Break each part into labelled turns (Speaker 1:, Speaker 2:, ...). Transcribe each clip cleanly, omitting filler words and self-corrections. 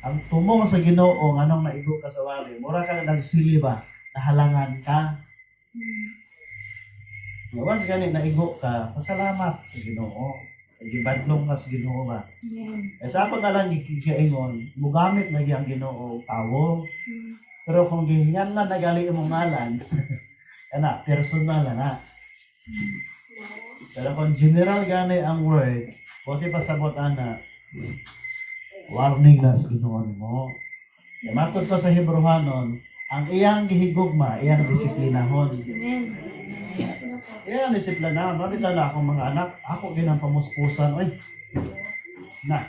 Speaker 1: Ang tumong sa Ginoo nganong naigo ka sa wali, mura ka nagsili ba, nahalangan ka. Nga once gani naigo ka, pasalamat sa Ginoo. Gibadlong ka sa Ginoo ba. Eh, sa ako na lang giingon, mugamit lagi ang Ginoo og tawo. Pero kung gihingan na nagali imong ngalan, ana personal na na. Pero kung general gani ang word, buti pasabot ana, warning na sa Ginoo nimo. Kaya matod pa sa Hebrehanon, ang iyang gihigugma, iyang disiplinahon.
Speaker 2: Amen.
Speaker 1: Iyang disiplinahon. Mabit na akong mga anak, ako ginang pamuspusan. Oy, na.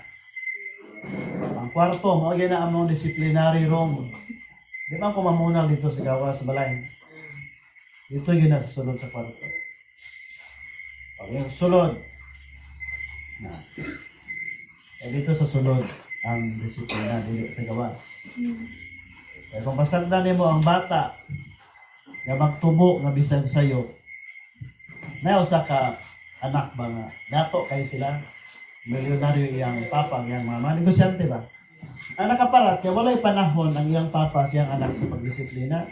Speaker 1: Ang kwarto, mao gina among disciplinary room. Di ba ko mamunal dito sa gawas sa balay? Dito yun na sulod sa kwarto. Pag yung sulod, na. Eh, dito sa sulod ang disiplina, dili sa gawas. Kaya kung pasagdan nimo ang bata nga magtubo nga bisan sayo, may usa ka anak ba nga dato kay sila, milyonaryo iyang papa, iyang mama, negosyante ba? Ang nakaparat, kaya walay panahon ang iyang papa siyang anak sa pagdisiplina.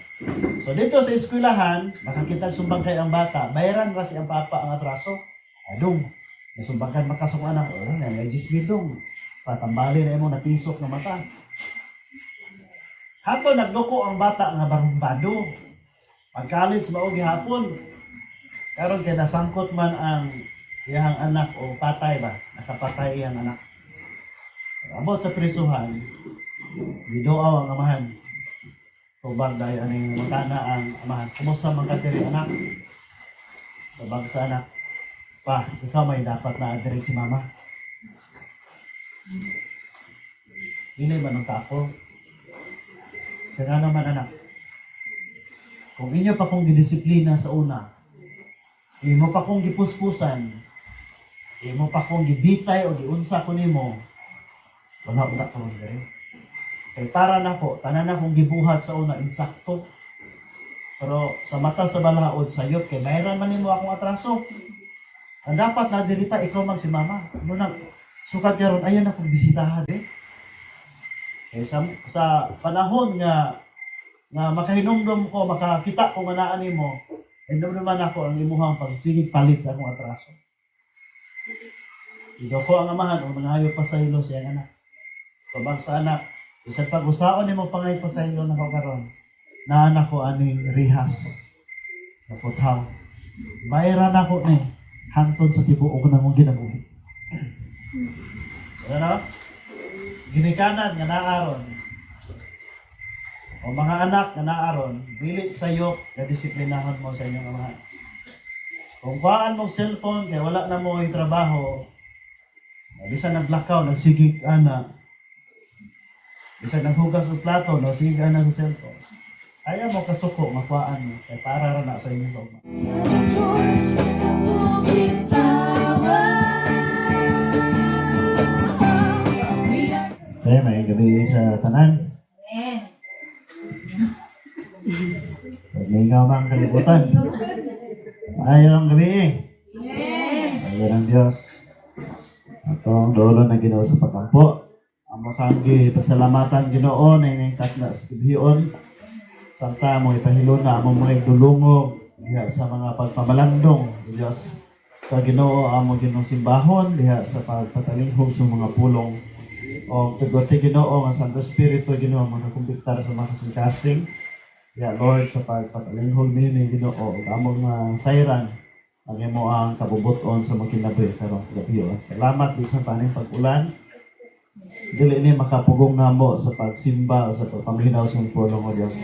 Speaker 1: So dito sa eskwelahan, makakita sumbang kay ang bata, bayaran ra siyang papa ang atraso. Adong, nasumbangkan makasok anak, oh, nga nga dong. Patambali na imo napisok nga mata. Hato nagduko ang bata nga barumbado. Pag college mao gihapon. Karon kay nasangkot man ang iyang anak o patay ba, nakapatay iyang anak. Abot sa prisuhan, giduaw ang amahan. Tubag dahil aning mutana ang amahan. "Kumusta man ka diri, anak?" Tubag sa anak, "Pa, ikaw may dapat na diri si mama. Dili man ang ako. Kaya nga naman, anak, kung inyo pa kong gidisiplina sa una, imo pa kong gipuspusan, imo pa kong gibitay o giunsa ko nimo, wala wala ko diri. Kay para nako, tanan akong gibuhat sa una insakto. Pero sa mata sa balaod sayop kay bayaran man nimo akong atraso. Ang dapat na diri pa ikaw man si mama. Mo na sukat karon ayan akong bisitahan eh. Kay sa panahon nga nga makahinumdum ko, makakita ko nga naa nimo, hinumduman ako ang imuhang pagsigig palit sa akong atraso." Ido ko ang amahan o mangayo pa sa ilo siyang anak. Tubag sa anak, bisan pag-usaon nimo pangay pa sa ilo nako karon. Naa nako aning rihas. Naputhaw. Bayaran ako ni hangtod sa tibuok na mong ginabuhi. Ano? Ginikanan nga naaron o mga anak nga naaron, dili sayop nga disiplinahon mo sa inyong amahan. Kung kuhaan mong cellphone kay wala na mo trabaho, bisan naglakaw, nagsigig ana, bisan naghugas og plato, nagsigig ana sa cellphone. Ayaw mo kasuko, makuhaan mo, kay para ra na sa inyong kaugma.
Speaker 2: Torch with power. We are
Speaker 1: Okay, may gabi sa tanan.
Speaker 2: Amen.
Speaker 1: Paglingaw ba ang kalibutan? Maayong gabi. Ayan ang Diyos. Atong dulo na Ginoo sa pagampo. Amo kang pasalamatan, Ginoo, na ining takna sa gabion. Santa mo ipahiluna amo mga dulungog diha sa mga pagpamalandong, Diyos. Sa Ginoo amo Ginoong simbahon diha sa pagpatalinghog sa mga pulong. O tugote, Ginoo, nga Santo Espiritu, Ginoo, mga kumbiktar sa mga kasing-kasing. Ya Lord, sa pagpatalinghog nini, Ginoo, ug among mga sayran ang imo ang kabubuton sa mga kinabuhi karong gabi. Salamat bisan pa ning pag-ulan. Dili ni makapugong namo sa pagsimba o sa pagpaminaw sa imong pulong, o Dios.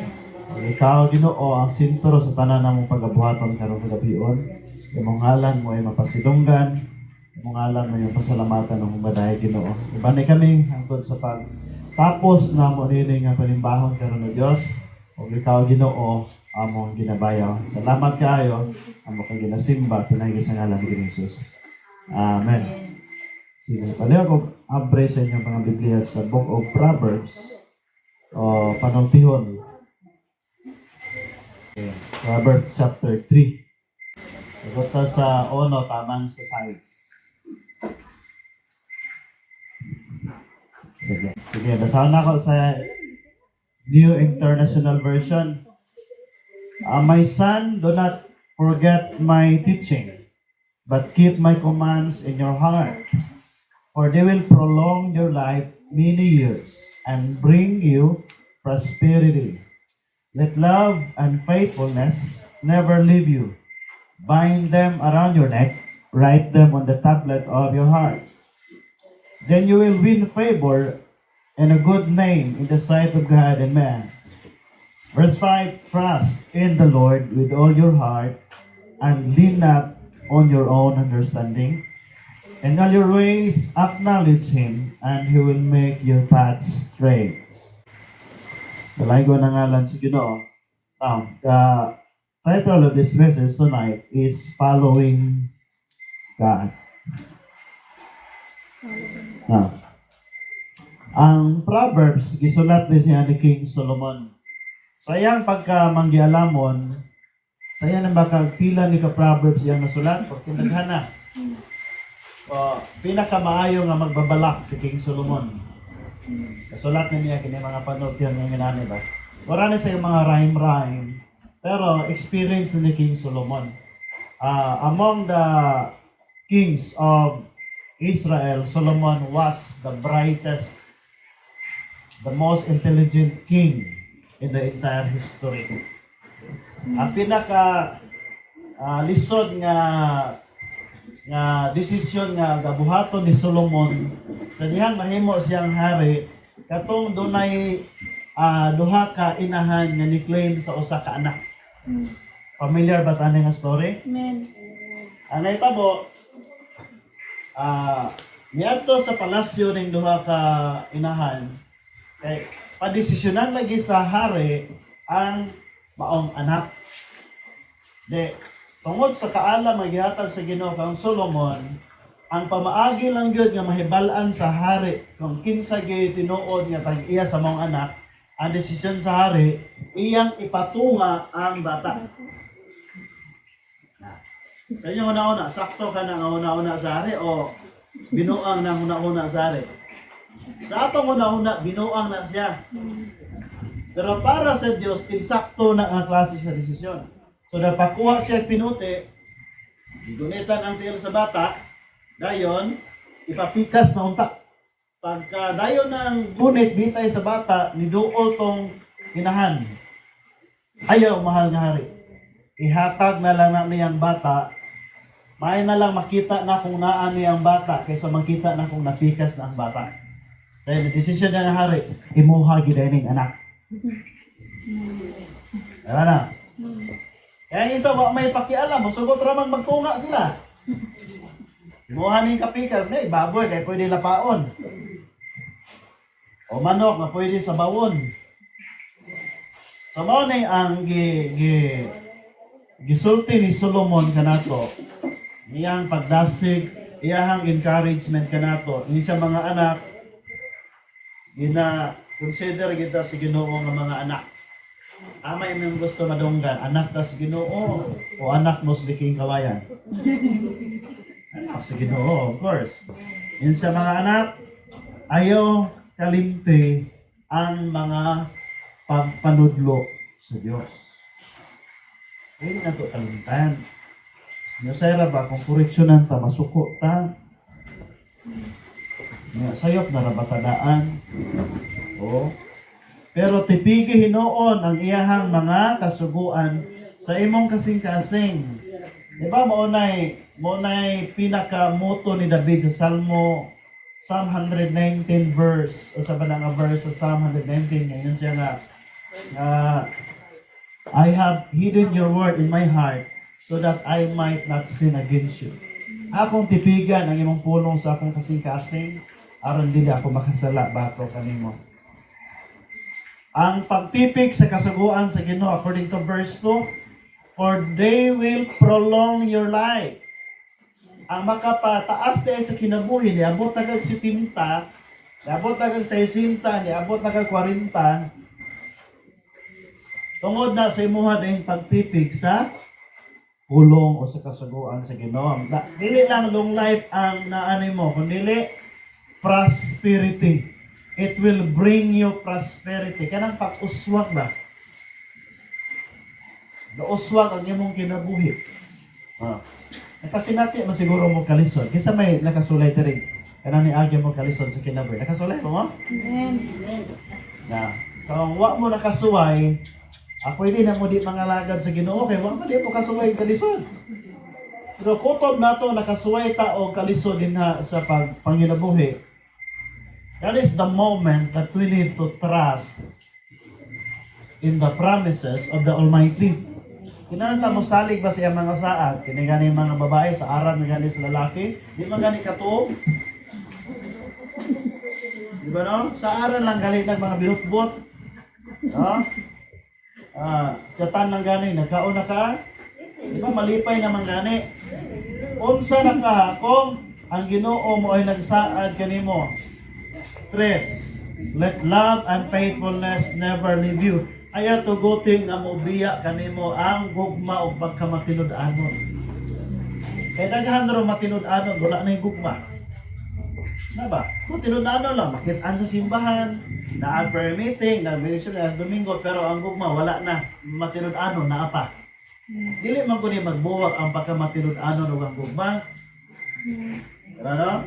Speaker 1: Ug ikaw, Ginoo, ang sentro sa tanan namong pagabuhaton karong gabion. Imong ngalan mo ay mapasidunggan. Imong ngalan mo yung pasalamatan ng humaday, Ginoo. Ibanay kami hangtod sa pag tapos namo nini nga panimbahon karon, o Dios. Ug ikaw, Ginoo, among ginabayaw. Salamat kaayo, amo kang ginasimba pinaagi sa ngalan ni Jesus. Amen. Sige, palihog og abre sa inyong mga Biblia sa Book of Proverbs o Panultihon. Okay. Proverbs chapter 3. Sagot ta sa ono tamang sa size. Sige. Sige, basahan ako sa New International Version. "My son, do not forget my teaching, but keep my commands in your heart, for they will prolong your life many years and bring you prosperity. Let love and faithfulness never leave you. Bind them around your neck, write them on the tablet of your heart. Then you will win favor and a good name in the sight of God and man." Verse 5: "Trust in the Lord with all your heart and lean not on your own understanding. In all your ways acknowledge Him, and He will make your paths straight." Dalaygon ang ngalan sa Ginoo. Now, the title of this message tonight is Following God. Now, ang Proverbs, gisulat ni siya ni King Solomon. Sa iyang pagkamanggialamon, sa iyang nang baka pila ni ka Proverbs iyang nasulat, porque naghana. O, pinakamaayo nga magbabalak si King Solomon. Kasulat na niya kini mga panultihan nga ginani ba. Wala na sa mga rhyme-rhyme, pero experience ni King Solomon. Among the kings of Israel, Solomon was the brightest, the most intelligent king in the entire history. Ang pinaka lisod nga nga desisyon nga gabuhaton ni Solomon sa dihang mahimo siyang hari, katong dunay duha ka inahan nga ni-claim sa usa ka anak. Familiar ba tani nga story?
Speaker 2: Amen.
Speaker 1: Ang nahitabo, niadto sa palasyo ning duha ka inahan kay padesisyonan lagi sa hari ang maong anak. De, tungod sa kaalam nga gihatag sa Ginoo kang Solomon, ang pamaagi lang gyud nga mahibal-an sa hari kung kinsa gyud tinuod nga tag-iya sa maong anak, ang desisyon sa hari, iyang ipatunga ang bata. Sa inyong una-una, sakto ka na nga una-una sa hari o binuang na una-una sa hari? Sa atong una-una, binuang na siya. Pero para sa Diyos, insakto na ang klase sa desisyon. So napakuha siya pinuti, gunitan ang tiil sa bata, dayon, ipapikas na unta. Pagka dayon ng gunit bitay sa bata, niduol tong inahan. "Ayaw, mahal nga hari. Ihatag na lang na niyang bata. May na lang makita na kung naa niyang bata kaysa makita na kung napikas na ang bata." Dahil desisyon niya ng hari, "Imuha gyud ning anak." Tara na. Kaya isa, wa may pakialam, musugot ramang magtunga sila. Imuha ning kapikas, may baboy, kaya pwede lapaon. O manok, na pwede sa bawon. So mao ni ang gi, gi, gisulti ni Solomon kanato, niyang pagdasig, iyahang encouragement kanato, ini siya mga anak, gina consider kita sa Ginoo nga mga anak. Amay mo gusto madunggan, anak ta sa Ginoo o anak mo sa liking kawayan? Anak sa Ginoo, of course. Yun sa mga anak, ayaw kalimti ang mga pagpanudlo sa Diyos. Hindi na to kalimtan. Nya sayra ba kung koreksyonan ta, masuko ta. Nya sayop na ra ba tadaan? O pero tipigi hinuon ang iyahang mga kasuguan sa imong kasing-kasing. Di ba mao nay pinaka-motto ni David sa Salmo, Psalm 119 verse o sa ba nga verse sa Psalm 119? Ngayon siya nga "I have hidden your word in my heart so that I might not sin against you." Akong tipigan ang imong pulong sa akong kasing-kasing aron dili ako makasala batok kanimo. Ang pagtipig sa kasuguan sa Ginoo, according to verse 2, "for they will prolong your life." Ang makapataas diay sa kinabuhi, niabot na kag 70, niabot na kag 60, niabot na kag 40, tungod na sa imuha ding pagtipig sa pulong o sa kasuguan sa Ginoo. Dili lang long life ang naani mo, kundi prosperity. It will bring you prosperity. Kanang pag-uswag ba? Nauswag ang imong kinabuhi. Ah. Nakasinati mo siguro mo kalisod. Kinsa may nakasulay diri? Kanang niagi mo kalisod sa kinabuhi. Nakasulay mo mo?
Speaker 2: Amen.
Speaker 1: Na. Kung wa mo nakasuway, ako hindi na mo di mangalagad sa Ginoo kay wa mo di mo kasuway kalisod. Pero kutob nato nakasuway ta og kalisod din ha sa panginabuhi. That is the moment that we need to trust in the promises of the Almighty. Kinahanglan ta mo salig ba sa iyang mga saad? Kini gani mga babae sa aran na gani sa lalaki, di man gani katuo. Di ba, no? Sa aran lang gali ng mga binutbot. No? Ah, chatan lang gani, nagkaon na ka. Di ba malipay naman gani? Unsa na ka kung ang Ginoo mo ay nagsaad kanimo? Tres, let love and faithfulness never leave you. Ayaw tugutin nga mobiya kanimo ang gugma o pagkamatinud-anon. Kay daghan ro matinud-anon, wala na yung gugma. Na ba? Kung tinud-anon lang, makitaan sa simbahan, naa prayer meeting, na ministry na Domingo, pero ang gugma wala na, matinud-anon naa pa. Dili man kundi magbuwag ang pagkamatinud-anon ug ang gugma. Pero no?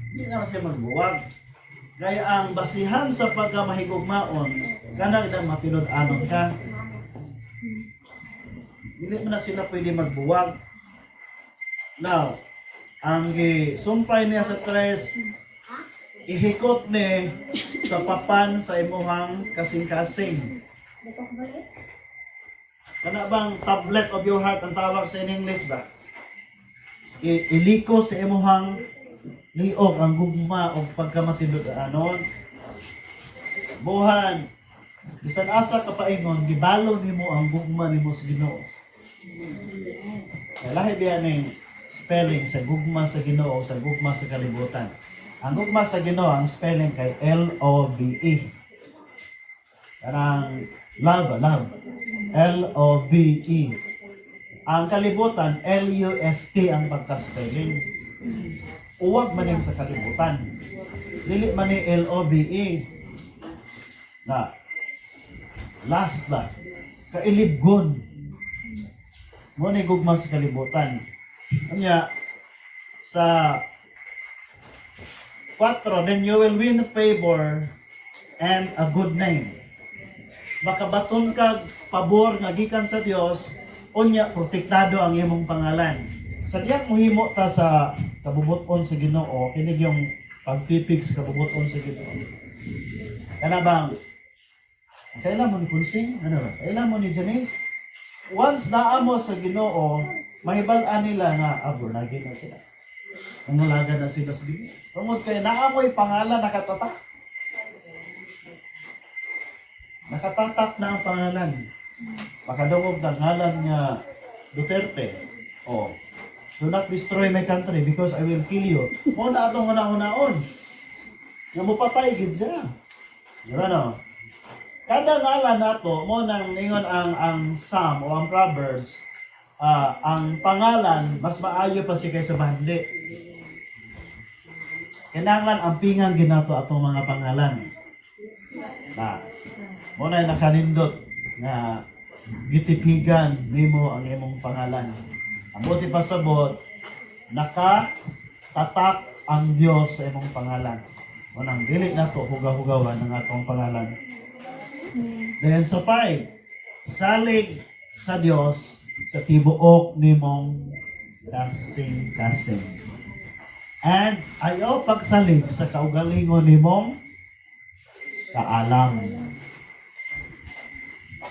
Speaker 1: Hindi na kasi magbuwag. Kaya ang basihan sa pagkamahigugmaon, kanang na matinud-anon ka. Dili mo na sila pwede magbuwag. Now, ang sumpay niya sa tres, ihikot ni sa papan sa imuhang kasing-kasing. Kana bang tablet of your heart ang tawag sa in English ba? Iliko sa imuhang liog ang gugma o pagkamatinud-anon. Buhan, bisan asa ka paingon, gibalo nimo ang gugma nimo sa Ginoo. Kaya lahi biya ning spelling sa gugma sa Ginoo, sa gugma sa kalibutan. Ang gugma sa Ginoo, ang spelling kay Love. Kanang love, love. Love. Ang kalibutan, Lust ang pagka-spelling. Uwag man yung sa kalibutan. Dili man ni Love. Na, last na, kailibgon. Mo ni gugma sa kalibutan. Kanya, sa 4, then you will win favor and a good name. Makabaton kag pabor nga gikan sa Dios, unya protektado ang imong pangalan. Sa diyang mohimo ta sa kabubuton sa Ginoo, kini yung pagtipig sa kabubuton sa Ginoo. Kana bang kailan mo ni Kunsing? Ano ba? Kailan mo ni Janice? Once naa mo sa Ginoo, mahibal-an nila nga abor lagi na sila. Nangalaga na sila sa Ginoo. Tungod kay naa mo'y pangalan nakatatak. Nakatatak na ang pangalan. Makadungog ng ngalan nga Duterte. Oh. Do not destroy my country because I will kill you. Mo na atong una-unaon. Nga mopatay gid siya. Di ba, no? Kada ngalan nato mo nang ingon ang Psalm o ang Proverbs, ang pangalan mas maayo pa siya kaysa bandi. Kinahanglan ampingan ginato atong mga pangalan. Na, mo na nakanindot nga gitipigan nimo ang imong pangalan. Ang buti pasabot, naka tatak ang Dios sa imong pangalan. Mo nang dili nato hugaw-hugawan ang atong pangalan. Then sa 5, salig sa Dios sa tibuok nimong kasing-kasing. And ayaw pagsalig sa kaugalingon nimong kaalam.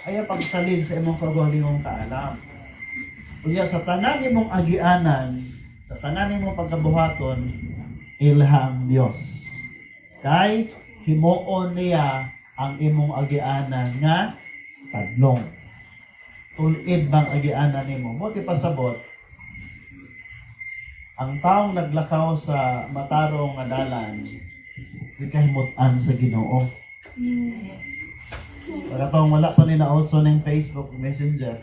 Speaker 1: Ayaw pagsalig sa imong kaugalingong kaalam. Unya sa tanan nimong agianan, sa tanan nimong pagkabuhaton, ilhang Dios. Kay himuon niya ang imong agianan nga tadlong. Tulid bang agianan nimo? Mo ti pasabot, ang taong naglakaw sa matarong nga dalan, di kahimut-an sa Ginoo. Pagkatong wala pa ni nauso ng Facebook Messenger,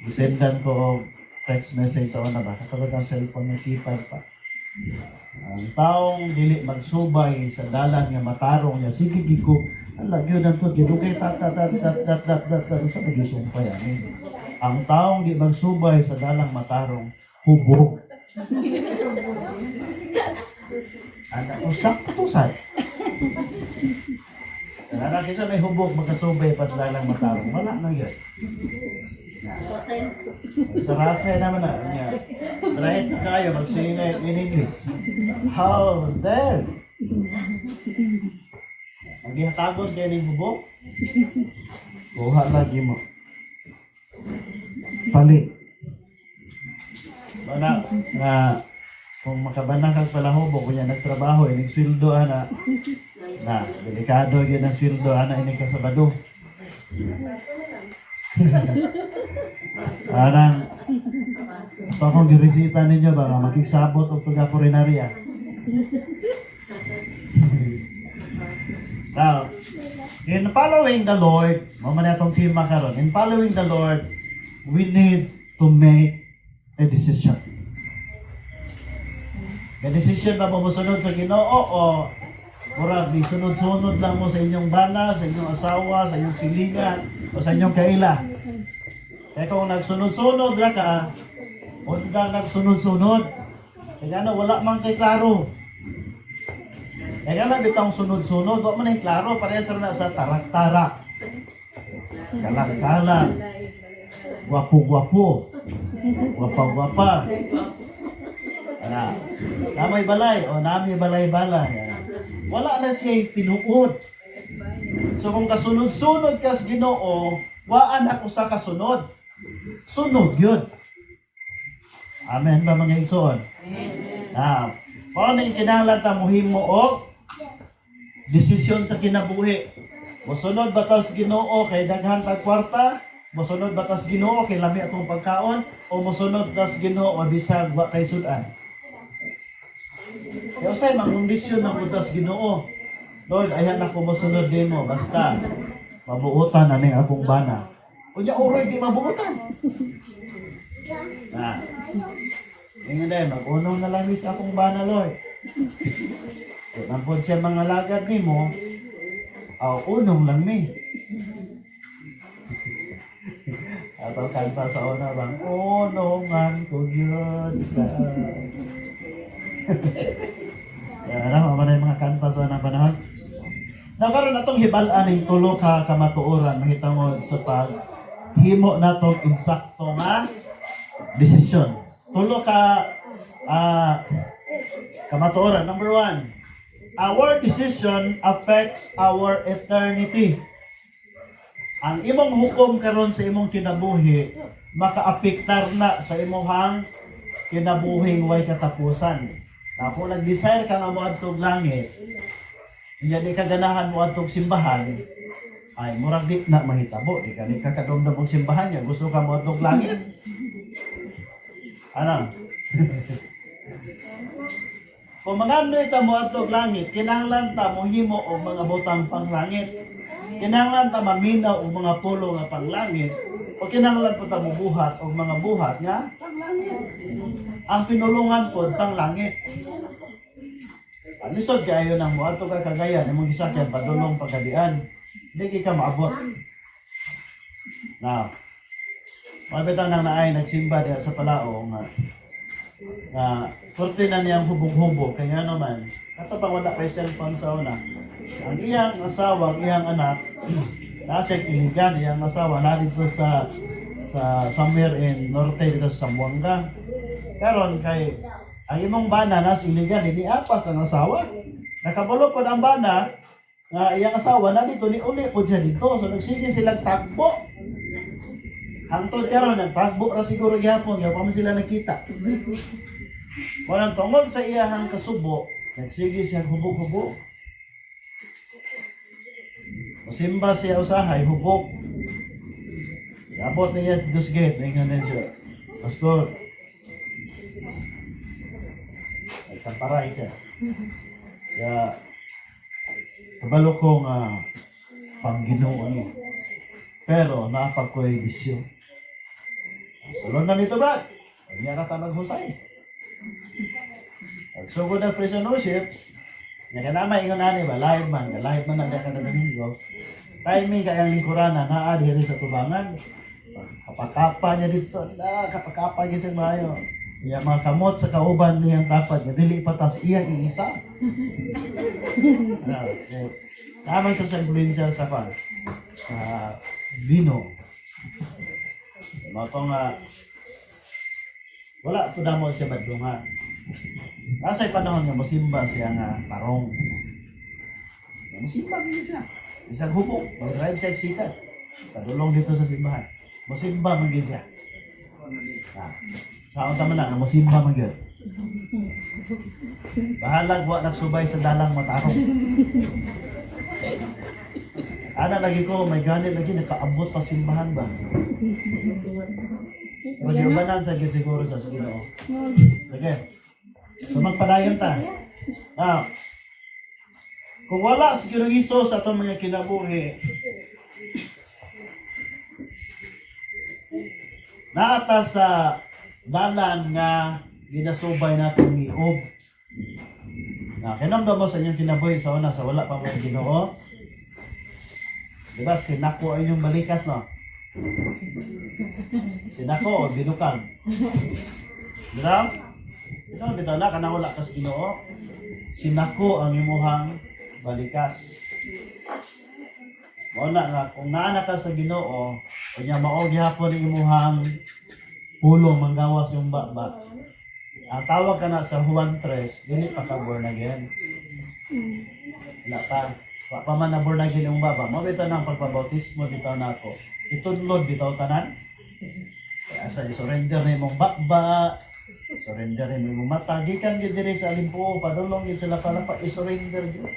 Speaker 1: gisendan ko og text message sa una ba? Katulad ang cellphone ng keypad pa. Ang taong dili magsubay sa dalan nga matarong niya, sige giko, ala gyud ang to, gidugay tat tat tat tat tat tat tat tat sa magisumpay ani. Ang taong di magsubay sa dalang matarong, hubog. Ana ko sakto sad. Ana kinsa may hubog magkasubay pa sa dalang matarong, wala na gyud. Sa rasa naman na. Niya. Right na kayo, magsingay in English. How there? Maghihatagos kayo ng hubog? Kuha lagi mo. Palit. Wala nga kung makabanang kag palahubog, kunya nagtrabaho, inig sweldo ana, na, delikado gyud ang sweldo ana inig kasabado. Arang, ito akong giresita ninyo ba, nga makigsabot og taga foreignarya. Now, in following the Lord, mao man atong tema karon. In following the Lord, we need to make a decision. May decision ba mo mosunod sa Ginoo o murag ni sunod-sunod lang mo sa inyong bana, sa inyong asawa, sa inyong silingan, o sa inyong kaila? Kaya kung nagsunod-sunod ra ka, undang nagsunod-sunod. Kaya na wala man kay klaro. Kaya lang bitang sunod-sunod, wala man ay klaro, parehas ra na sa tarak-tarak. Kalang-kalang. Gwapo-gwapo. Gwapa-gwapa. Ana. Namay balay o nami balay-balay. Ana. Wala na siya tinuod. So kung kasunod-sunod kas Ginoo, waan ako sa kasunod. Sunod yun. Amen ba, mga igsoon? Now, mao na yung kinahanglan ta mohimo og desisyon sa kinabuhi. Mosunod ba ta sa Ginoo kay daghan tag kwarta? Mosunod ba ta sa Ginoo kay lami atong pagkaon? O mosunod ta sa Ginoo bisag wa kay sudan? Kaya usay mangkondisyon ng punta sa Ginoo. "Lord, ayan ako mosunod nimo basta mabuotan na ning akong bana." Unya uroy di mabuotan. Na. Ingon din, "Mag-unong na lang sa akong bana, Lord. Kung nampod siya mga lagad nimo, aw unong lang ni." Ato kanta sa una bang, "Unongan ko gyud ka." Ano, mao na yung mga kanta sa unang panahon. Now, karon atong hibal-an ning tulo ka kamatuoran mahitungod sa pag himo natong insakto nga desisyon. Tulo ka kamatuoran. Number one, our decision affects our eternity. Ang imong hukom karon sa imong kinabuhi makaapektar na sa imong kinabuhing way katapusan. Na kung nag-desire ka nga moadtog langit, hindi di ka ganahan mo adtog simbahan, ay murag di na mahitabo, di ka kadumdum og simbahan niya, gusto ka mo adtog langit. Ano? Kung mangandoy ta mo adtog langit, kinahanglan ta mohimo og mga butang panglangit. Kinahanglan ta maminaw og mga pulo nga panglangit o kinahanglan po ta mobuhat og mga buhat nga panglangit. Ang pinulungan pod panglangit. Ang lisod kaayo nang moadto ka Cagayan, imong gisakyan padulong Pagadian. Hindi ka maabot. Now, mga bitaw nang naay nagsimba diha sa Palao nga nga korte na niyang hubog-hubog kaya naman kato pang wala kay cellphone sa una. Ang iyang asawa, ang iyang anak nasa Iligan, iyang asawa na dito sa somewhere in norte dito sa Zamboanga. Karon kay ang imong bana nasa Iligan, hindi apas ang asawa. Nakabalo pod ang bana nga iyang asawa na dito, ni uli pod siya dito. So nagsige silang takbo. Hangtod karon nagtakbo ra siguro gihapon, kaya pa man sila nakita. Walang tungod sa iyahang kasubo, nagsige siya hubog-hubog. Musimba siya usahay, hubog. Abot niya sa gate, ningon na siya, "Pastor," nagsamparay siya. Kaya, kabalo ko nga pangginoo ni. Pero naa pa ko'y bisyo. Sulod na nito, Brad. Kanya ra ta maghusay. Pagsugod ang prisonership, nga kanama ingon ani ba, live man na kada Domingo. Timing kay ang lingkurana naa diri sa tubangan. Kapakapa niya dito, na kapakapa niya sa maayo. Iya mga kamot sa kauban niyang tapad nga dili patas iyang iisa. Ano, eh, tama siya sa influensya sa kwan, sa Bino. Mao to nga wala po damo siya badlungan. Nasa panahon nga mosimba siya nga tarong. Mosimba gyud siya. Isang hubok, mag-drive siya sikat. Padulong dito sa simbahan. Mosimba man gyud siya. Ah, saon ta man na nga mosimba man gyud. Bahalag wa nagsubay sa dalang matarong. Ana lagi ko, may ganit lagi nakaabot pa simbahan ba? Pero di ubanan sa gyud siguro sa Ginoo. Sige. So magpadayon ta. Ah. Kung wala si Ginoong Hesus sa atong mga kinabuhi, naata sa dalan nga ginasubay natin ni Ob. Na kinamdam mo sa inyong kinabuhi sa una sa wala pa mo Ginoo. Di ba sinako ang inyong balikas, no? Sinako o binukag. Di ba? Ito, bitaw na, kanang wala kas Ginoo. Sinako ang imuhang balikas. Mao na nga, kung naa ka sa Ginoo, unya mao gihapon ang imuhang pulong manggawas yung baba. Ang tawag ka na sa Juan 3, dili pa ka born again. Wala pa. Wa pa man na born again yung baba. Mao bitaw na ang pagpabautismo bitaw nako. Itunlod bitaw tanan. Kaya sa surrender na imong baba, surrender na imong mata, gikan gyud diri sa alimpuo, padulong gyud sa lapa-lapa, i-surrender gyud.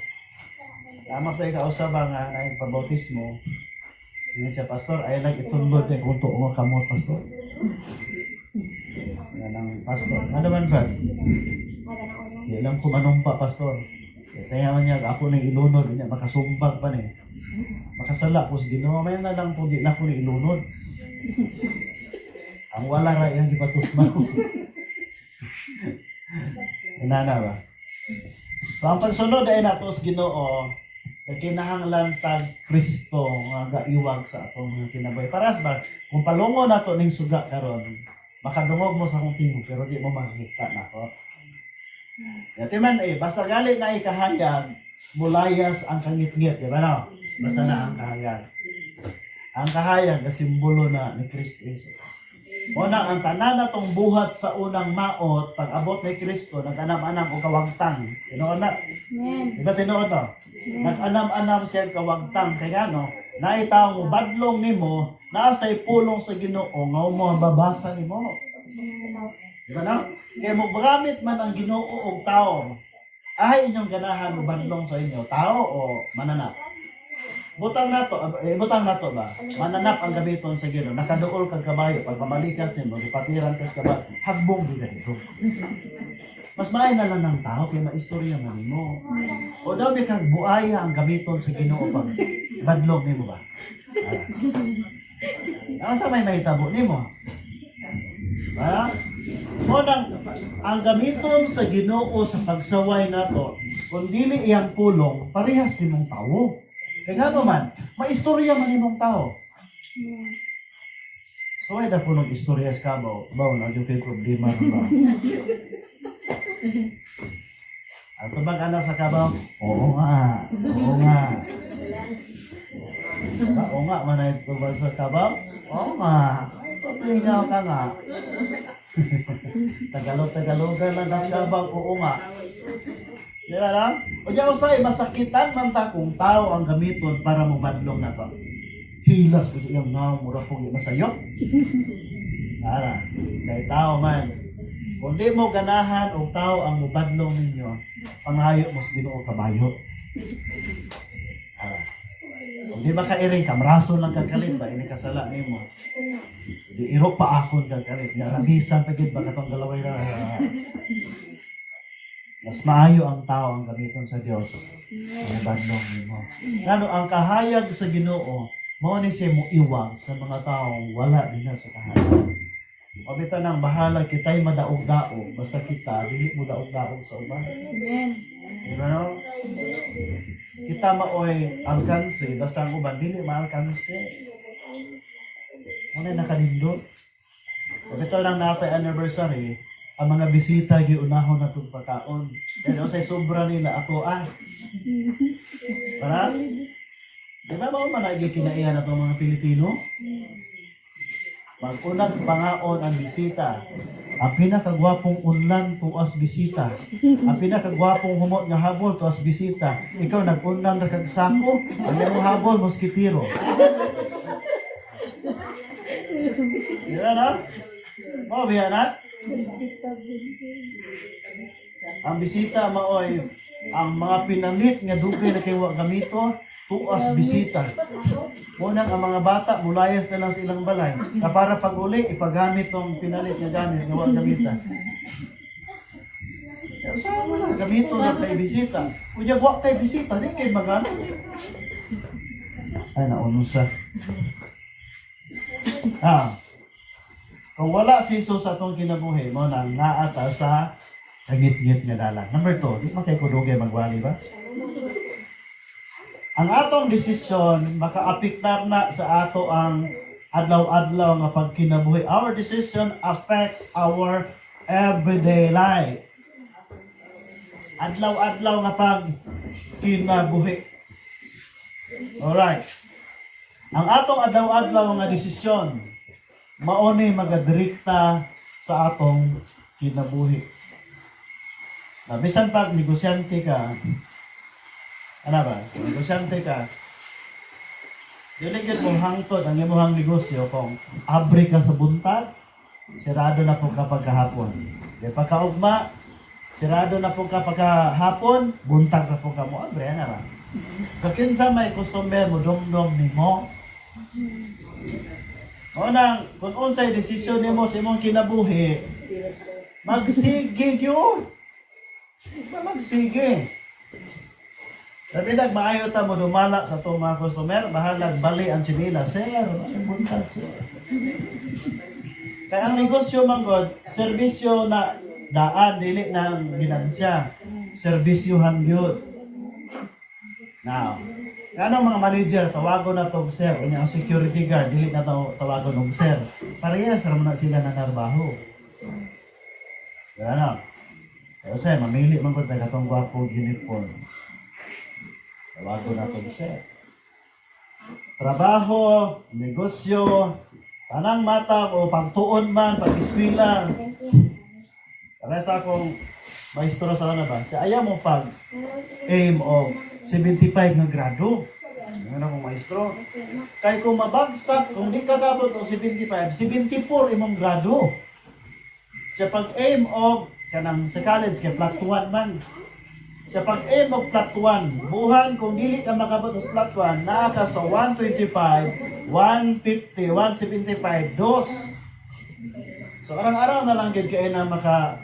Speaker 1: Tama sa ikaw ba nga na pabautismo. Yun siya, "Pastor, ay lang itunlod niya kung tuo kamot, Pastor." Yan ang pastor. Ano man, Brad? Di alam ko manumpa, Pastor. Kaya man niya, ako na ilunod, niya, makasumbag pa ni. Makasala ko sa Ginoo, may na lang po, di na ko na ilunod. Ang wala ra iyang gipatusma. Inana ba? So ang pagsunod ay nato sa Ginoo, kay kinahanglan tag Kristo nga gaiwag sa atong mga kinabuhi. Paras ba kung palungo nato ning suga karon, makadungog mo sa akong tingog pero di mo makakita nako. Yati man eh, basta gali na ikahayag, mulayas ang kangitngit, di ba no? Basta na ang kahayag. Ang kahayag, ang simbolo na ni Kristo Jesus. O na, ang tanan na tong buhat sa unang maot, pag abot ni Kristo, nag-anam-anam o kawagtang. Tinuod na.
Speaker 2: Amen.
Speaker 1: Di ba tinuod no? Nag-anam-anam siya kawagtang. Kaya no, naitaw mo, badlong nimo, nasa pulong sa Ginoo, nga mo ang babasa nimo. Di ba no? Kaya mo gamit man ang Ginoo og tao. Ay inyong ganahan mo badlong sa inyo, tao o mananap? Butang nato, eh, butang nato ba? Mananap ang gamiton sa Ginoo. Nakaduol kag kabayo pag pamalikas nimo, gipatiran kas kabayo, hagbong gid dito. Mas maayo na lang ng tao kay maistorya man nimo. O daw may kang buaya ang gamiton sa Ginoo pag badlong nimo ba? Ah. Asa may mahitabo nimo? Ba? Mo nang ang gamiton sa Ginoo sa pagsaway nato, kung dili iyang pulong, parehas nimong tawo. Kay ngano man, maistorya man nimong tao. So ay da punong istorya sa kabaw, baw na jud kay problema ron ba? Ang tubag ana sa kabaw, oo nga, oo nga. Diba? Oo nga, manay tubag sa kabaw, oo nga. Ay, Papahingaw ka nga. Tagalog, Tagalogan lang tas kabaw, oo nga. Di ba lang? O diyan usay, masakitan man ta kung tao ang gamiton para mobadlong na to. Hilas ko sa iyang nga, mura kong masayop. Ara, kay tao man. Kung di mo ganahan og tao ang mobadlong ninyo, pangayo mo sa Ginoo kabayo. Ara. Kung di makairing, kamraso lang kag kalit ba, ini kasala nimo. Di iro pa akon kag kalit. Nga rabisan pa gid ba katong galaway na. Mas maayo ang tao ang gamiton sa Dios. Ang badlong nimo. Ngano ang kahayag sa Ginoo, mao ni siya moiwag sa mga taong wala din na sa kahayag. O bitaw nang bahala kita'y madaog-daog, basta kita, dili mo daog-daog sa uban.
Speaker 2: Amen.
Speaker 1: Di ba, no? Kita maoy alkanse, basta ang uban, dili maalkanse. Ano nakanindot? O bitaw lang natay anniversary, ang mga bisita giunahon na itong pagkaon. Kaya say sobra nila ako ah. Para? Di ba mao man lagi kinaiyan atong mga Pilipino? Mag-unag pangaon ang bisita. Ang pinakagwapong unlan tuas bisita. Ang pinakagwapong humot nga habol tuas bisita. Ikaw nag-unlan ra kag sako, ang imong habol moskitiro. Di ba, no? Mao biya na? Ang bisita maoy ang mga pinalit nga dugay na kay wa gamito tuas bisita. Unang ang mga bata mulayas na lang sa ilang balay na para pag uli ipagamit tong pinalit nga gamit nga wa gamita. Pero sa mo na gamito na kay bisita. Unya wa kay bisita di kay magamit. Ay, nauno sa. Ah. Kung wala si Jesus sa atong kinabuhi mo nang naata sa kangit-ngit nga dalan. Number 2, di man kay kudugay magwali ba? Ang atong desisyon makaapektar na sa ato ang adlaw-adlaw nga pagkinabuhi. Our decision affects our everyday life. Adlaw-adlaw nga pagkinabuhi. Alright. Ang atong adlaw-adlaw nga desisyon mauni magadirekta sa atong kinabuhi. Na bisan pag negosyante ka, ano ba? Negosyante ka, dili gyud mo hangtod ang imong negosyo kung abri ka sa buntag, sirado na po ka pagkahapon. Di pagkaugma, sirado na po ka pagkahapon, buntag na po ka mo abre, ano ba? So kinsa may customer mo dumdum nimo? O nang kung unsay desisyon nimo sa imong kinabuhi, magsige gyud. Ba magsige? Sabi nag maayo ta mo dumala sa itong mga customer, bahalag bali ang tsinila. Sir, anong buntag, sir? Kaya ang negosyo man god, serbisyo na daan, dili ng ginansya. Serbisyuhan yun. Now, ano mga manager, tawagon na to sir. Unya ang security guard, dili na tawagon og sir. Parehas ra man na sila ng trabaho. Ano? Pero sir, mamili man ko taga tong gwapo uniform. Tawagon na to sir. Trabaho, negosyo, tanang mata o pagtuon man, pag-eskwela. Para sa akong maestro sa ano ba, sa ayaw mo pag aim og 75 nga grado. Ano akong maestro? Kay kung mabagsak, kung di ka kapot og 75, 74 imong grado. Sa pag-aim og kanang sa college kay flat 1 man. Sa pag-aim og flat 1, buhan kung dili ka makabot og flat 1, naa ka sa 125, 150, 175, dos. So arang-araw na lang gid kay na maka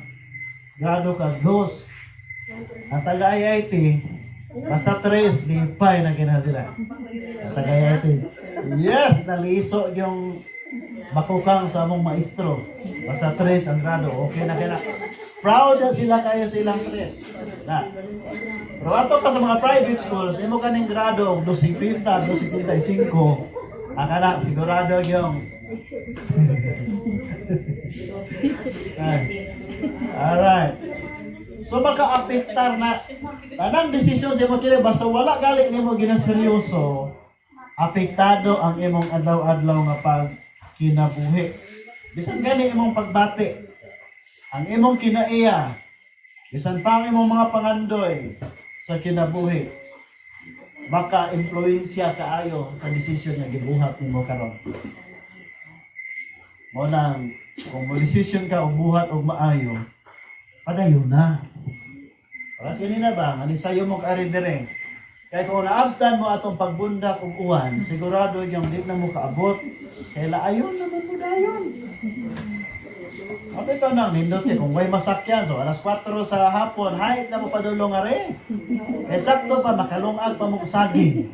Speaker 1: grado ka dos. Ang taga IIT, basta tres, lipay na gina sila. Ang taga IIT. Yes, naliso yung bakukang sa among maestro. Basta tres ang grado, okay na kina. Proud na sila kayo sa ilang tres. Na. Pero ato ka sa mga private schools, imo kaning grado, 250, 255, akala, sigurado yung Ay. Alright. So maka-apektar na tanang desisyon sa imong kini basta wala gali nimo ginaseryoso, apektado ang imong adlaw-adlaw nga pag kinabuhi. Bisan gani imong pagbati, ang imong kinaiya, bisan pa ang imong mga pangandoy sa kinabuhi, maka-impluwensya kaayo sa desisyon nga gibuhat nimo karon. Mo nang kung mo desisyon ka og buhat og maayo, padayon na. Para sa na ba, nga sayo mo kaari dire. Kay kung naabtan mo atong pagbundak og uwan, sigurado yung di na mo kaabot. Kay laayon naman mo dayon. Kapit nang nindot eh, kung way masakyan, so alas 4 sa hapon, hayt na mo padulong are. Eh sakto pa, makalungag pa mo saging.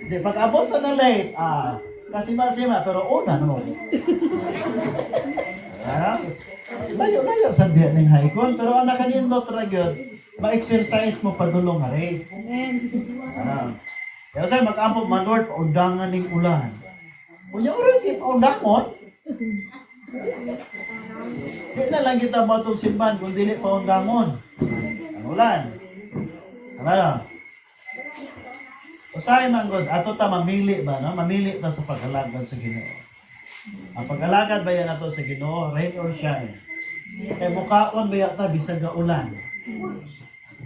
Speaker 1: Di, pag abot sa na late, ah, Kasima-sima, pero una no. Ah, layo-layo sa diya ning haikon, pero ang nakanindot ra gyud, ma-exercise mo padulong are.
Speaker 2: Amen.
Speaker 1: Ah. Kaya sa mag-ampo man, "Lord, paundangan ning ulan." Unya ora di paundangon. Di na lang kita matong simbahan kung dili paundangon ang ulan. Ano? Usahay man gud, ato ta mamili ba, no? Mamili ta sa pag-alagad sa Ginoo. Ang pag-alagad ba yan ato sa Ginoo, rain or shine? Kay mukaon ba ta bisag ga ulan?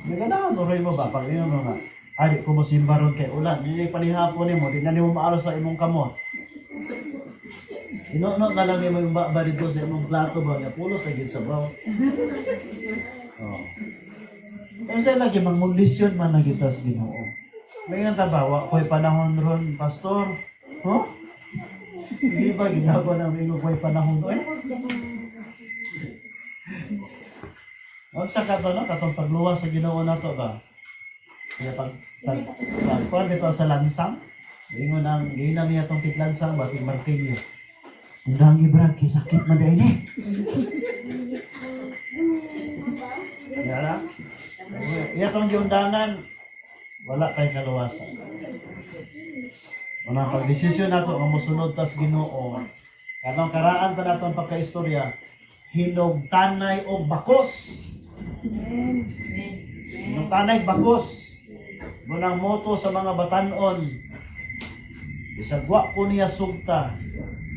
Speaker 1: Naganahan uroy mo ba pag ingon mo nga, "Ay, di ko mo simba ron kay ulan." Dili panihapon nimo, di na nimo maalos sa imong kamot. Ino na lang nimo yung ba dito sa imong plato ba nga pulos lagi sa baw. Oh. Eh sa lagi mangundisyon man na kita sa Ginoo. May nga ta ba, "Wa ko'y panahon ron, pastor." Huh? Hindi ba ginagawa ng ingo ko'y panahon oy? Unsa ka to, no? Katong pagluwas sa Ginoo nato ba? Kaya pag kuan dito sa lansang, ingon ang giinang niya tong tiglansang ba tig martilyo. "Undang Brad, kay sakit man dahil eh." Yara? Iya tong giundangan, wala tay kaluwasan. Unang pagdesisyon nato nga mosunod tas Ginoo, kanang karaan pa nato ang pagkaistorya, hinugtanay og bakos. Hinugtanay bakos. Munang moto sa mga batanon, bisag wa ko niya sugta,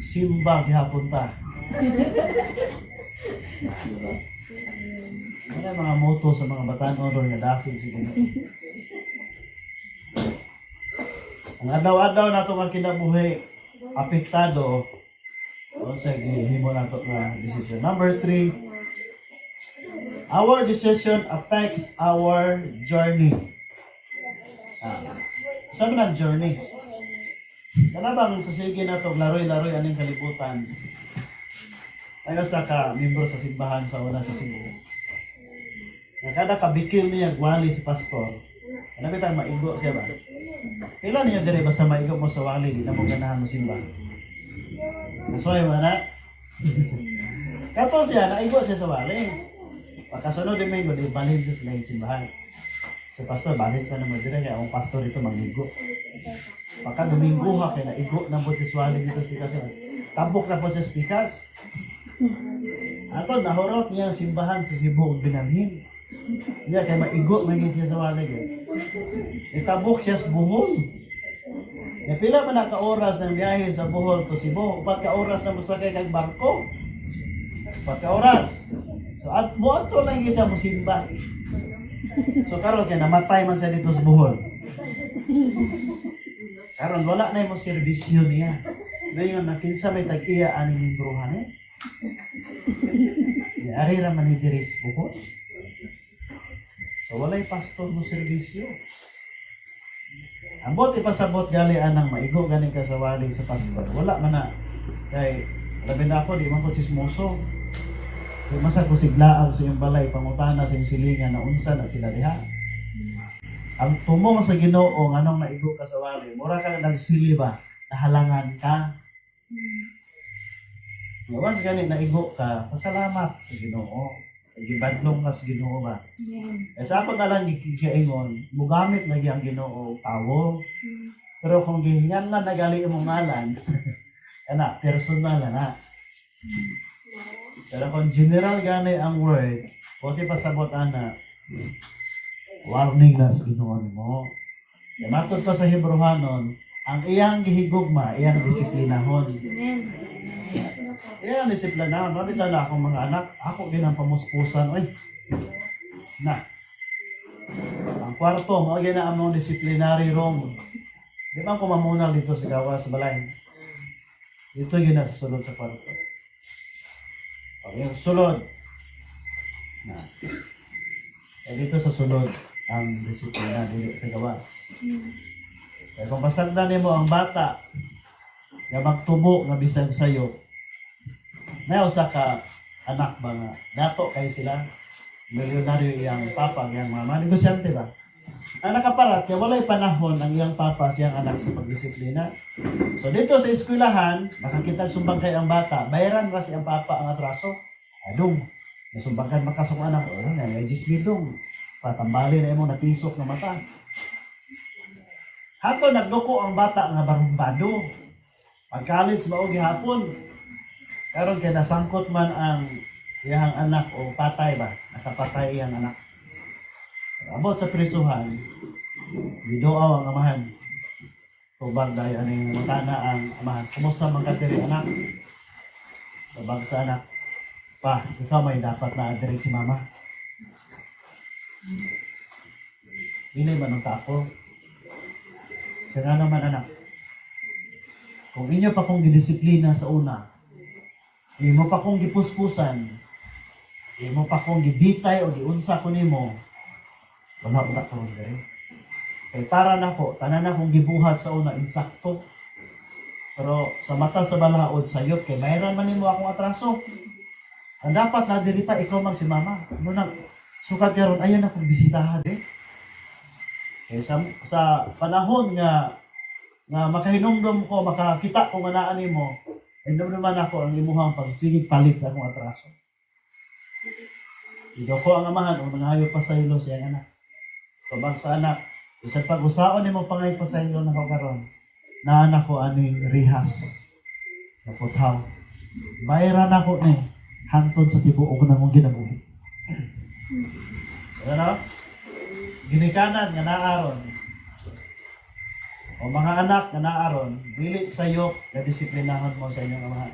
Speaker 1: simba gihapon ta. Ano ang mga moto sa mga batanon ron nga dasig sa Ginoo? Ang adlaw-adlaw nato nga kinabuhi apektado o sa gihimo nato nga decision. Number three, our decision affects our journey. Ah. Sa man ang journey? Kana bang sa sige nato laroy-laroy aning kalibutan? Ayo sa ka membro sa simbahan sa una sa Cebu. Nga kada kabikil niya gwali si pastor. Ano bitang maigo siya ba? Pila niya diri basta maigo mo sa wali, di na mo ganahan mo simba. Nasoy mo na. Kato siya, naigo siya sa wali. Pagkasunod Domingo, di balhin siya sa yung simbahan. Si pastor, balhin ka naman diri kaya ang pastor ito mangigo. Pagka Domingo ha, kaya naigo na po si wali dito sa pikas. Tabok na po sa pikas. Ato, nahurot niya ang simbahan sa Cebu ug binanhin. Niya, kaya maigo man yun siya sa wali. Eh. Itabok siya sa Bohol. Ya, pila man na ka oras ng biyahe sa Bohol to Cebu? 4 ka oras na mosakay kag barko. 4 ka oras. So at mo lang yun siya mosimba. So karon kay namatay man siya dito sa Bohol. Karon wala na mo serbisyo niya. Ngayon na kinsa may tag-iya ani membrohan eh. Ari ra man ni diri sa Bohol. So walay pastor mo serbisyo. Ambot ipasabot gali anang maigo ganing ka sa wali sa pastor. Wala man na. Kay labi na ako, di man ko chismoso. Kay masa ko siglaag sa iyong balay, pangutana sa iyong silingan na unsa na sila diha. Ang tumong sa Ginoo nganong naigo ka sa wali, mura ka nagsili ba, nahalangan ka. Nga once gani naigo ka, pasalamat sa Ginoo. Gibadlong ka sa Ginoo ba?
Speaker 2: Amen.
Speaker 1: Eh, sa ako na lang giingon, mugamit lagi ang Ginoo og tawo. Pero kung gihingan na nagali imong ngalan, ana personal na na. Pero kung general gani ang word, buti pasabot ana, warning na sa Ginoo nimo. Kaya matod pa sa Hebrehanon, ang iyang gihigugma, iyang disiplinahon.
Speaker 2: Amen.
Speaker 1: Iyang disiplinahon. Mabita na akong mga anak, ako ginang pamuspusan. Oy, na. Ang kwarto, mao gyud na among disciplinary room. Di ba ko mamunal dito sa gawas sa balay? Dito yun na sulod sa kwarto. Okay, yung sulod. Na. Eh, dito sa sulod ang disiplina dili sa gawas. Kaya kung pasagdan nimo ang bata nga magtubo nga bisan sayo, may usa ka anak ba nga dato kay sila, milyonaryo iyang papa, iyang mama, negosyante ba? Ang nakaparat, kay walay panahon ang iyang papa siyang anak sa pagdisiplina. So dito sa eskwelahan, makakita sumbangkay ang bata, bayaran ra siyang papa ang atraso. Adong, nasumbangkan makasok anak, oh, nga, 10,000 dong. Patambali na imong natisok nga mata. Hato nagduko ang bata nga barumbado. Pag college mao gihapon. Karon kay nasangkot man ang iyang anak o patay ba, nakapatay iyang anak. Abot sa prisuhan, giduaw ang amahan. Tubag dahil ano yung matana ang amahan. "Kumusta man ka diri, anak?" Tubag sa anak, "Pa, ikaw may dapat na diri si mama. Dili man ang tako. Siya nga naman, anak. Kung inyo pa kong gidisiplina sa una, imo pa kong gipuspusan, imo pa kong gibitay o giunsa ko nimo, wala wala karon diri. Kay para nako, tanan akong gibuhat sa una insakto. Pero sa mata sa balaod sayop kay mayroon man nimo akong atraso. Ang dapat na diri pa ikaw man si mama. Ano na sukat karon ayan akong bisitahan eh. Kay sa panahon nga nga makahinumdum ko, makakita ko nga naa nimo, hinumduman ako ang imuhang pagsigig palit sa akong atraso." Ido ko ang amahan o nangayo pa sa ilo siyang anak. Tubag sa anak, bisan pag-usaon nimo pangay pa sa ilo nako karon. Naa nako aning rihas. Naputhaw. Bayaran ako ni hangtod sa tibuok na mong ginabuhi. Ano? Ginikanan nga naaron o mga anak nga naaron, dili sayop na disiplinahon mo sa inyong amahan.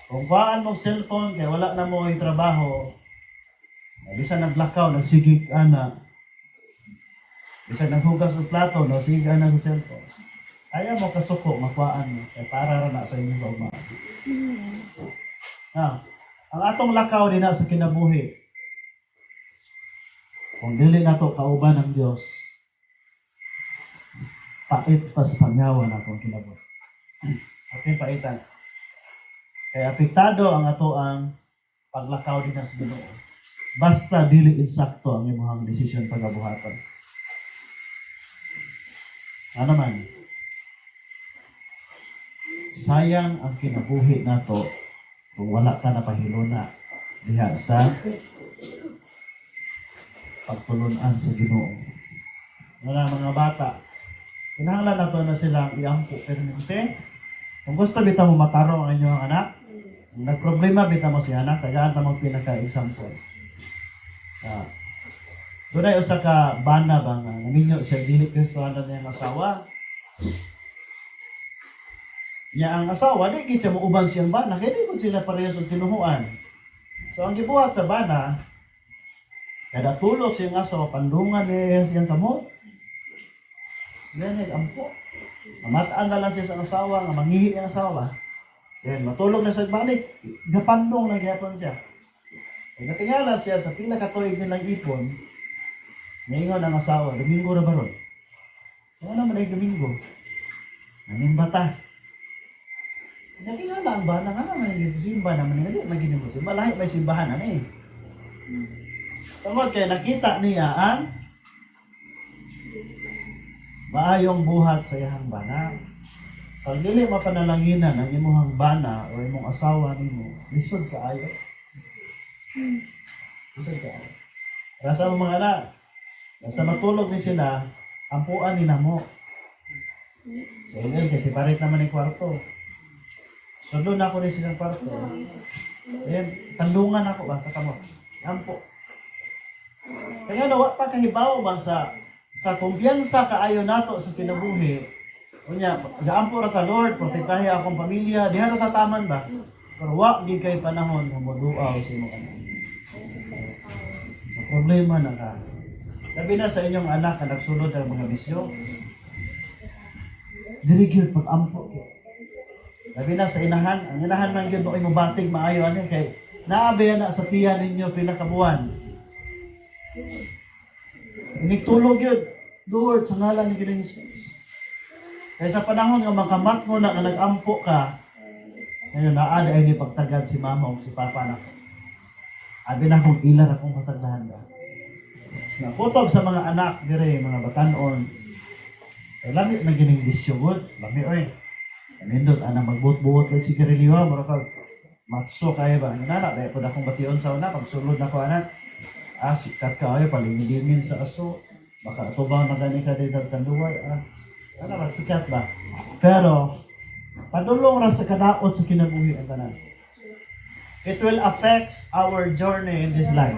Speaker 1: Kung kuhaan mo cellphone kay wala na mo trabaho, bisan naglakaw, nagsigig ana, bisan naghugas og plato, nagsigig ana sa cellphone. Ayaw mo kasuko, makuhaan mo, kay para ra na sa inyong kaugmaan. Ah, ang atong lakaw din na sa kinabuhi, kung dili nato kauban ang Dios, pait pa sa pangyawan atong kinabuhi. Ating paitan. Kaya apektado ang ato ang paglakaw din sa Ginoo. Basta dili insakto ang imong desisyon pagabuhaton. Ano man, sayang ang kinabuhi nato kung wala ka napahiluna diha sa pagtulunan sa Ginoo. Wala mga bata, kinahanglan nato na silang iampo permente. Kung gusto bitaw mo matarong ang inyong anak, kung nagproblema bitaw mo si anak, tagaan ta mong pinaka-example. Ah, doon ay usa ka bana ba nga naminyo siya, dili Kristiyano niyang asawa. Niya ang asawa di gid siya muuban siyang bana kay di gud sila parehas og tinuhuan. So ang gibuhat sa bana, kada tulog siyang asawa, pandungan niya siyang kamot. Yan ay ampo. Mamataan na lang siya sa asawa nga manghihi ang asawa. Then matulog na sa balik, gapandong na gyapon siya. Kay natingala siya sa pila ka tuig nilang ipon, ngayon ang asawa, "Domingo na ba ron?" "Ano naman ay Domingo?" "Namimba ta." Natingala ang bana nga naman yung simba naman nga di magini mo simba lahi may simbahan ano eh. Tungod kay nakita niya ang maayong buhat sa iyang bana. Pag dili mapanalanginan ang imuhang bana o imong asawa nimo, lisod kaayo. Lisod kaayo. Rasa mo mga anak, basta matulog ni sila, ampuan ni namo. So, yun, kasi parit naman yung kwarto. So, doon ako ni silang kwarto. Then, tandungan ako ba, kakamo. Ampo. Kaya nawa pa kahibaw ba sa kumpiyansa kaayo nato sa kinabuhi. Unya, gaampo ra ka, "Lord, protektahi akong pamilya." Diha ra tataman ba? Pero wa gid kay panahon nga moduaw sa imong anak. Ang problema na ka. Labi na sa inyong anak nga nagsulod ang mga bisyo. Dili gyud pag-ampo gyud. Labi na sa inahan, ang inahan man gyud mo batig maayo ani kay naabi na sa tiyan ninyo pila ka buwan. Inigtulog yun. Lord, sa ngalan ni Ginoong Jesus. Kaya sa panahon nga makamat mo na nga nag-ampo ka, ngayon naa ay ni pagtagad si mama o si papa na. Abi na akong ilar akong kasaglahan ba. Nga kutob sa mga anak dire, mga batanon. Kay lami man gining bisyo gud, lami oy. Nindot anang magbuot-buot kag sigarilyo, mura kag matso kay ba. Ano na, dahil pud akong bation sa una, pagsulod na ko ana. Ah, sikat kaayo, palingin sa aso. Baka atubang na gani ka dito Tanduay. Ah, ano ba, sikat ba? Pero, padulong ra sa kadaot sa kinabuhi ang tanan. It will affect our journey in this life.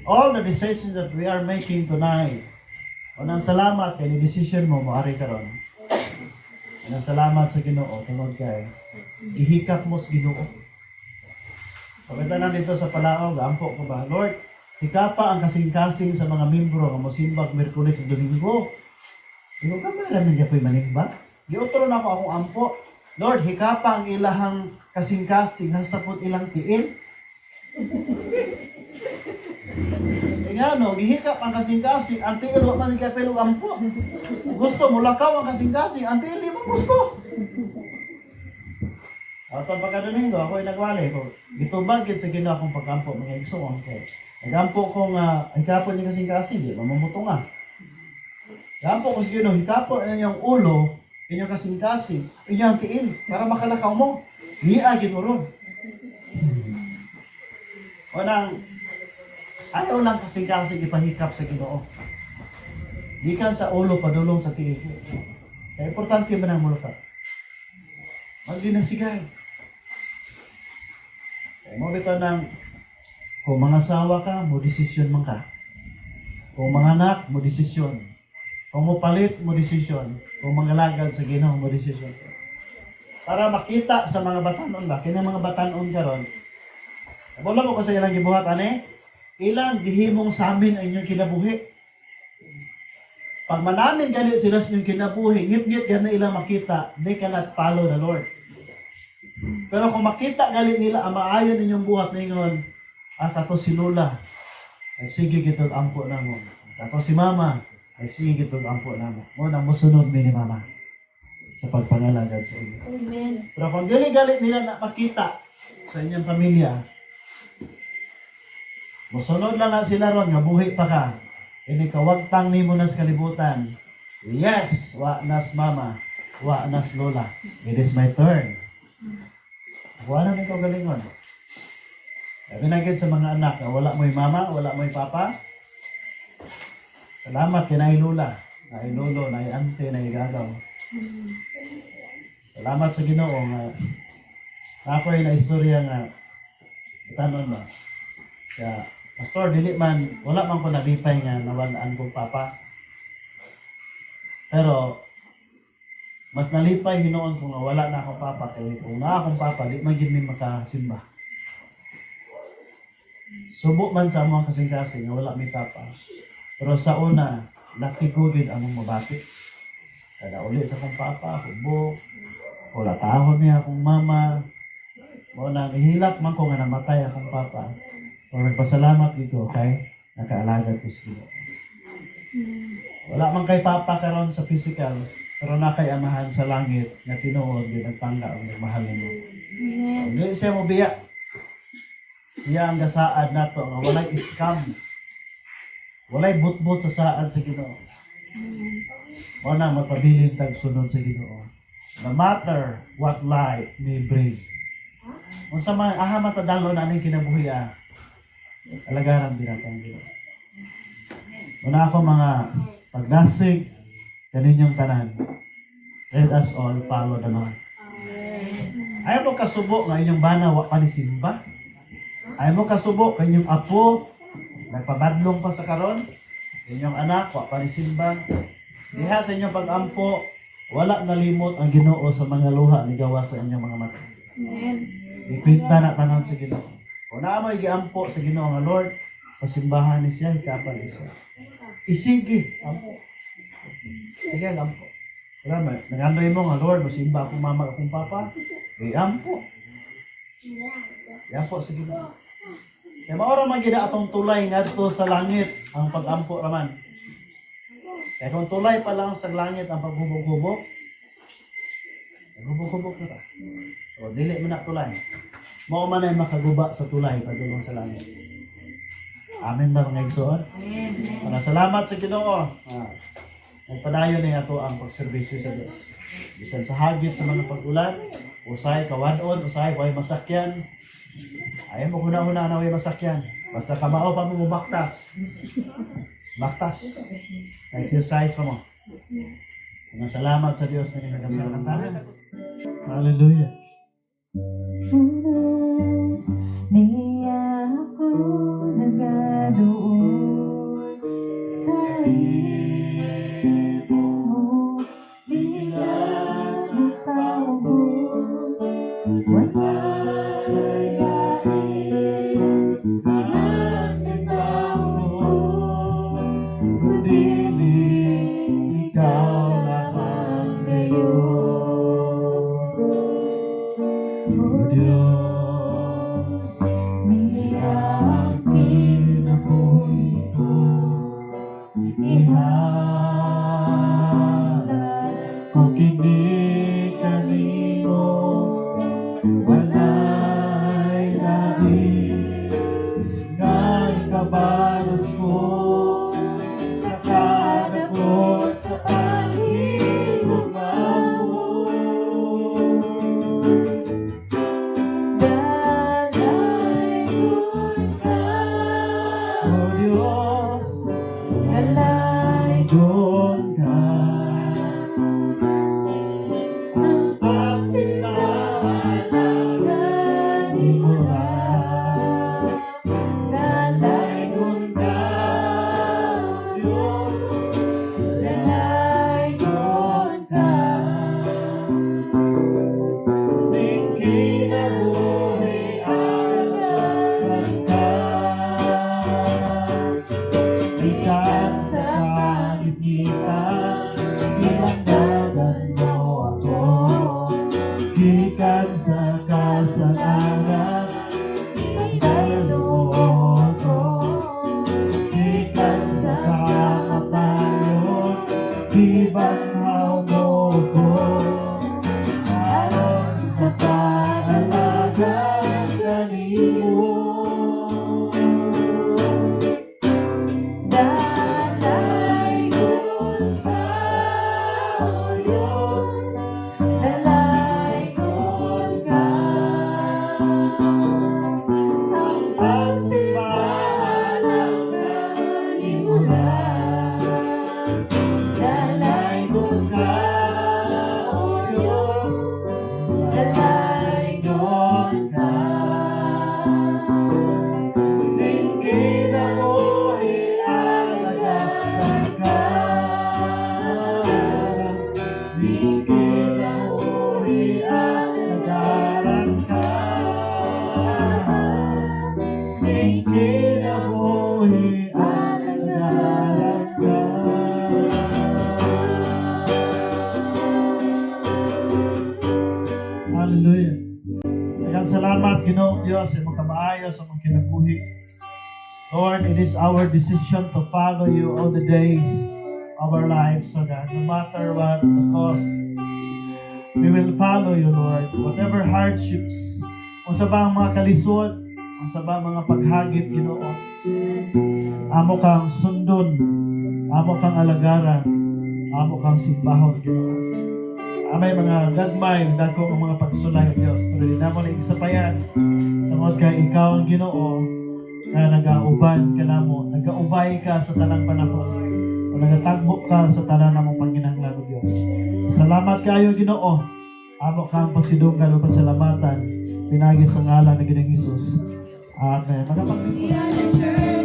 Speaker 1: All the decisions that we are making tonight. Unang salamat kay ni decision mo moari karon. Unang salamat sa Ginoo tungod kay gihikap mo sa Ginoo. Pagkita na dito sa palaog, ampo ko ba, "Lord, hikapa ang kasing-kasing sa mga membro nga mosimbag Miyerkules ug Domingo." Ingon ka ba namin ko'y manimba? Giutro na ako akong ampo. "Lord, hikapa ang ilahang kasing-kasing hasta pud ilang tiil." E nga no, gihikap ang kasing-kasing, ang tiil wa man gapil og ampo. Gusto mo lakaw ang kasing-kasing, ang tiil di mo gusto. Atong pagka-Domingo, ako'y nagwali ko. Gitubag gid sa Ginoo akong pagkampo, mga igsoon kay. Nagampo ko nga hikapon niya kasing-kasing, di mamumuto nga. Gampo ko sa Ginoo, hikapon ang inyong ulo, inyong kasing-kasing, inyong tiil, para makalakaw mo. Niya gid mo ron. Unang, ayaw lang kasing-kasing ipahikap sa Ginoo. Gikan sa ulo padulong sa tiil. Kaya importante man ang mulaka. Magdinasigay. Kaya mo bitaw ng kung mga asawa ka, mo desisyon man ka. Kung mga anak, mo desisyon. Kung mo palit, mo desisyon. Kung mangalagad sa Ginoo, mo desisyon. Para makita sa mga batanon ba, kini mga batanon karon. Wala mo ko sa ilang gibuhat ani, ilang gihimong samin ang inyong kinabuhi. Pag manamin gani sila sa inyong kinabuhi, ngit-ngit gani ilang makita, they cannot follow the Lord. Pero kung makita gali nila ang maayo ninyong buhat ningon, "Ah, kato si Lola, ay sige gitog ampo namo. Kato si Mama, ay sige gitog ampo namo. Mo nang musunod mi ni Mama sa pagpangalagad sa inyo."
Speaker 2: Amen.
Speaker 1: Pero kung dili galit nila na makita sa inyong pamilya, musunod lang na sila ron nga buhi pa ka. Ini kawagtang nimo na sa kalibutan. "Yes, wa nas mama, wa nas lola. It is my turn." Wala na ikaw galingon. Sabi na gid sa mga anak nga wala mo'y mama, wala mo'y papa. Salamat kay naay lola, naay lolo, naay auntie, naay gagaw. Salamat sa Ginoo nga ako'y na istorya nga tanon ba. Kaya, "Pastor, dili man, wala man ko nalipay nga nawalaan kong papa. Pero, mas nalipay hinuon ko nga wala na akong papa kay kung naa akong papa, di man gid mi makasimba." Subo man sa among kasing-kasing nga wala mi papa. Pero sa una, laki ko gid among mabati. Kada uli sa akong papa, hubo, wala tahon niya akong mama. Mao na ihilak man ko nga namatay akong papa. Pero nagpasalamat gid ko kay nakaalagad ko sa Ginoo. Wala man kay papa karon sa physical, pero na kay amahan sa langit nga tinuod gid nagpangga og nagmahal nimo.
Speaker 2: Amen.
Speaker 1: Dili siya mo biya. Siya ang gasaad nato nga walay scam. Walay butbut sa saad sa Ginoo. Mao na magpabilin tag sunod sa Ginoo. No matter what life may bring. Unsa man aha matadalo na aning kinabuhi ah. Alagaran din nato ang Ginoo. Una ako mga pagdasig kaninyong tanan. Let us all follow the Lord. Ayaw mo kasubo nga inyong bana wa pa ni simba. Ayaw mo kasubo kay inyong apo nagpabadlong pa sa karon. Inyong anak wa pa ni simba. Diha sa inyong pag-ampo, wala nalimot ang Ginoo sa mga luha ni gawa sa inyong mga mata.
Speaker 2: Amen.
Speaker 1: Ikwenta na tanan sa Ginoo. Kung naa mo'y giampo sa Ginoo nga, "Lord, pasimbahan ni siya, hikapan ni siya." Isige, ampo. Sige, ampo. Wala, nangandoy mo nga, "Lord, masimba akong mama, akong papa." Eh, ampo. Ampo sa Ginoo. Kaya maora man gid atong tulay ngadto sa langit ang pag-ampo raman. Kaya kung tulay pa lang sa langit ang paghubog-hubog, naghubog-hubog na ta. O, dili man na tulay. Mao man ay makaguba sa tulay padulong sa langit. Amen ba, mga igsoon? Para salamat sa Ginoo. Nagpadayon ni ato ang pagserbisyo sa Dios. Bisan sa hagit sa mga pag-ulan, usay kawadon, usay way masakyan. Ayaw mo huna-huna na way masakyan. Basta kamao pa mo baktas. Baktas. Exercise pa mo. Mga salamat sa Dios na nagkasama. Hallelujah.
Speaker 2: Puros niya ako nagaduol sa imo, bilang nagpaubos, walay lain nga simbahon ko kundi
Speaker 1: ikaw lamang
Speaker 2: ngayon.
Speaker 1: O Diyos,
Speaker 2: Niya ang kinabuhi ko, ihalal
Speaker 1: ko kini kanimo, walay lain nga ikabalos ko sa kadako sa paghigugma mo.
Speaker 2: Dalaygon ka,
Speaker 1: O Diyos,
Speaker 2: dalaygon
Speaker 1: doon ka.
Speaker 2: Ang pagsimba kanimo ra. Dalaygon ka, O Diyos, dalaygon ka.
Speaker 1: Ning kinabuhi alagad ka. Gikan sa kagipitan, gilandagan mo ako. Gikan sa kasalanan,
Speaker 2: Pasaylo mo ako.
Speaker 1: gikan sa kamatayon, gibanhaw mo ko. Aron sa pag-alagad kanimo.
Speaker 2: Dalaygon ka, O Diyos, dalaygon ka. Ang pagsimba kanimo ra. Dalaygon ka, O Diyos, dalaygon ka.
Speaker 1: Ning kinabuhi alagad ka. Ning kinabuhi alagad ka. Ning kinabuhi alagad ka. Hallelujah. Daghang salamat, Ginoong Diyos, sa imong kamaayo, sa imong kinabuhi. Lord, it is our decision to follow you all the days of our lives, so that no matter what the cost, we will follow you, Lord. Whatever hardships, unsa ba ang mga kalisod, unsa ba ang mga paghagit, Ginoo, amo kang sundon, amo kang alagaran, amo kang simbahon, Ginoo. Amay mga gagmay, dako ang mga pagsulay, O Diyos. Pero di namo na isapayan. Tungod kay ikaw ang Ginoo na nagauban ka namo, nagaubay ka sa tanang panahon, o nagatagbo ka sa tanan namong panginahanglan, O Diyos. Salamat kayo, Ginoo. Amo kang pasidunggan o pasalamatan. Pinaagi sa ngalan ng Ginoong Hesus. Amen. Mga
Speaker 2: We are the church.